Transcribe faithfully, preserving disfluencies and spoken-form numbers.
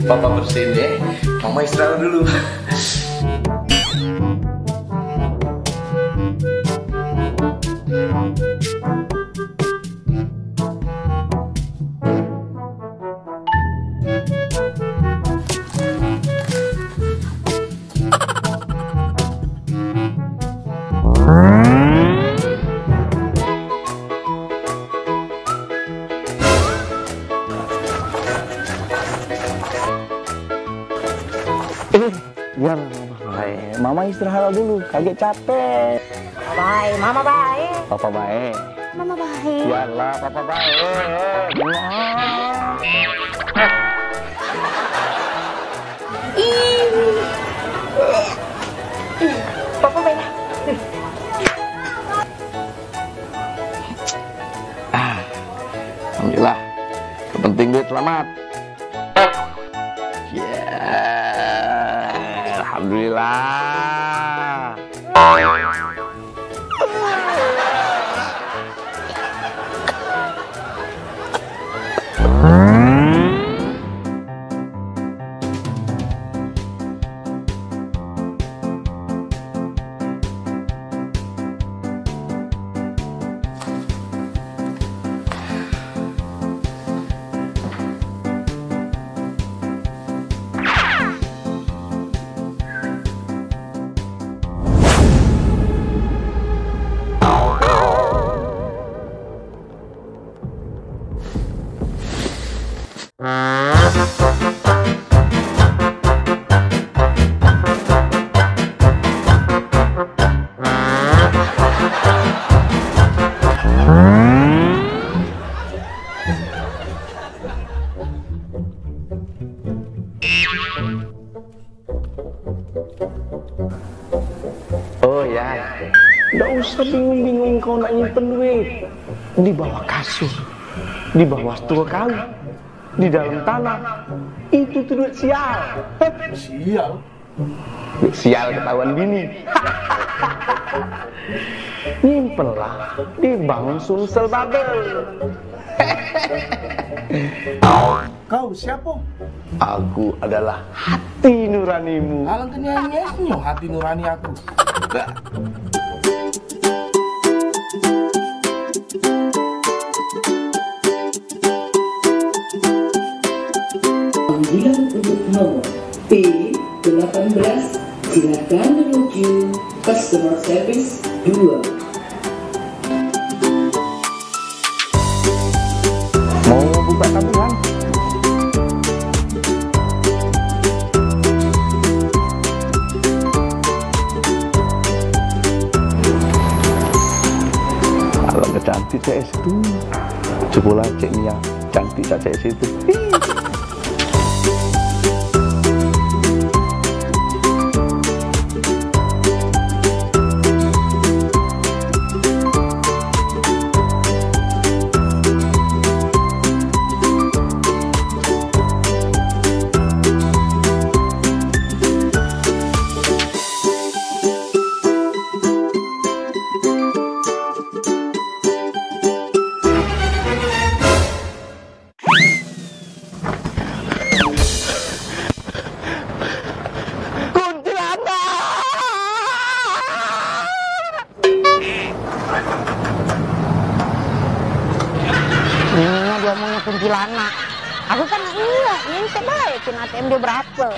Papa bersihin ya, Mama istirahat dulu. Eh, iyalah, Mama bae. Mama istirahat dulu, kagek capek. Mama bae, Mama bae. Papa bae. Mama bae. Iyalah, Papa bae. Ih. Papa bae. Ah, alhamdulillah. Yang penting duit selamat. Ya, alhamdulillah. Oh ya, ndak usah bingung-bingung kau nak nyimpen duit. Di bawah kasur, di bawah stol kau, di dalam tanah. Itu tuh duit sial. Sial? Duit sial ketahuan bini. Nyimpenlah di bank Sumsel Babel. Kau siapa? Aku adalah hati nuranimu. Alangkah nyenyesnyo hati nurani aku. Dah. Panggilan untuk nomor P delapan belas, silakan menuju customer service dua. Mau buka tabungan? Alangkah cantik C S itu. Coba lah cek Nia, cantik tak C S itu. Kuntilanak! Bininya dia omongnya kuntilanak. Aku kan enggak, nyentek bae pin A T M dia berape.